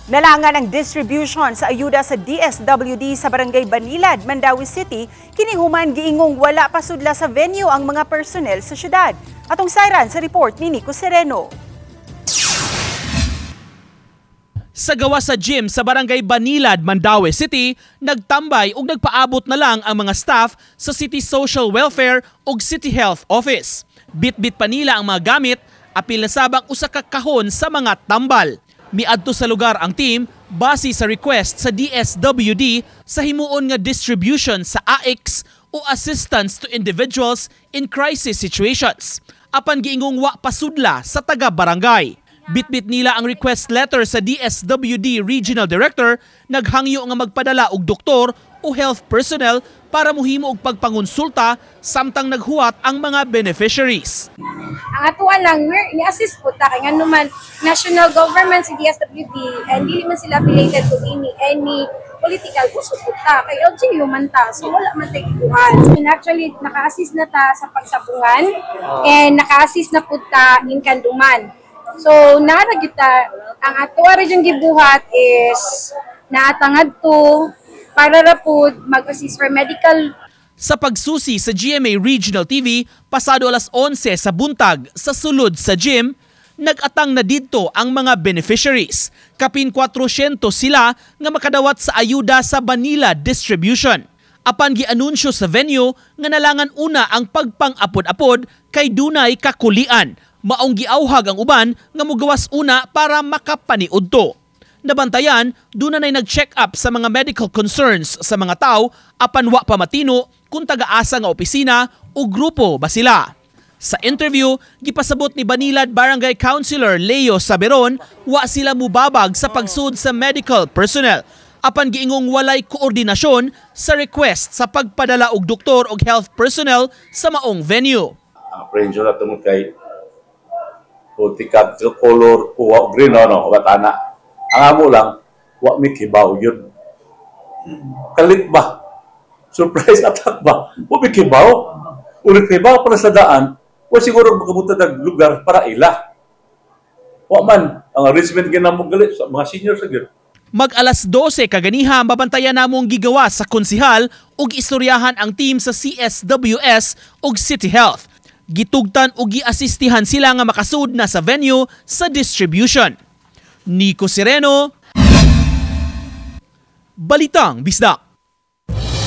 Nalangan ang distribution sa ayuda sa DSWD sa Barangay Banilad, Mandaue City, kini human giingong wala pa sudla sa venue ang mga personnel sa syudad. Atong sayran sa report ni Nico Sereno. Sa gawa sa gym sa Barangay Banilad, Mandaue City, nagtambay ug nagpaabot na lang ang mga staff sa City Social Welfare ug City Health Office. Bitbit pa nila ang mga gamit, apil na sabang usa ka kahon sa mga tambal. Miadto sa lugar ang team base sa request sa DSWD sa himuon nga distribution sa AICS o Assistance to Individuals in Crisis Situations. Apan giingong wa pasudla sa taga-barangay. Bitbit nila ang request letter sa DSWD Regional Director, naghangyo nga magpadala og doktor o health personnel para muhimo og pagpangonsulta samtang naghuwat ang mga beneficiaries. Ang atuan lang, we're ni-assist po ta kay ngano man national government si DSWD and dili man sila affiliated to any political, uso po ta kay LGU man ta, so wala man tay kuan. And actually naka-assist na ta sa pagsabungan and naka-assist na pud ta in Kanduman. So naa ra gyud ta, ang ato ra yung gibuhat is naatangad to para ra pud mag-assist for medical. Sa pagsusi sa GMA Regional TV, pasado alas 11 sa buntag sa sulod sa gym, nagatang na didto ang mga beneficiaries. Kapin 400 sila nga makadawat sa ayuda sa Banilad Distribution. Apan gianunsyo sa venue nga nalangan una ang pagpang-apod-apod kay dunay kakulian. Maong giawhag ang uban nga mugawas una para makapaniudto. Nabantayan, doon na nag-check up sa mga medical concerns sa mga tao apan wa pa matino kung taga-asa nga opisina o grupo ba sila. Sa interview, gipasabot ni Banilad Barangay Councilor Leo Saberon, wa sila mubabag sa pagsud sa medical personnel. Apan giingong walay koordinasyon sa request sa pagpadala og doktor og health personnel sa maong venue. Ang apprehension na tungod kay political color, kuha green, no, no, batana. Ang amo lang, wa mi kibaw yun. Kalit ba? Surprise attack ba? Wa mi kibaw. Ulit kibaw para sa daan, wa siguro makabuta ng lugar para ila. Wa man, ang arrangement ginamong gali sa mga senior sa gyud. Mag alas 12 kaganiha, mabantayan namong gigawa sa konsihal ug istoryahan ang team sa CSWS ug City Health. Gitugtan ug giasistihan sila nga makasud na sa venue sa distribution. Nico Sereno, Balitang Bisdak.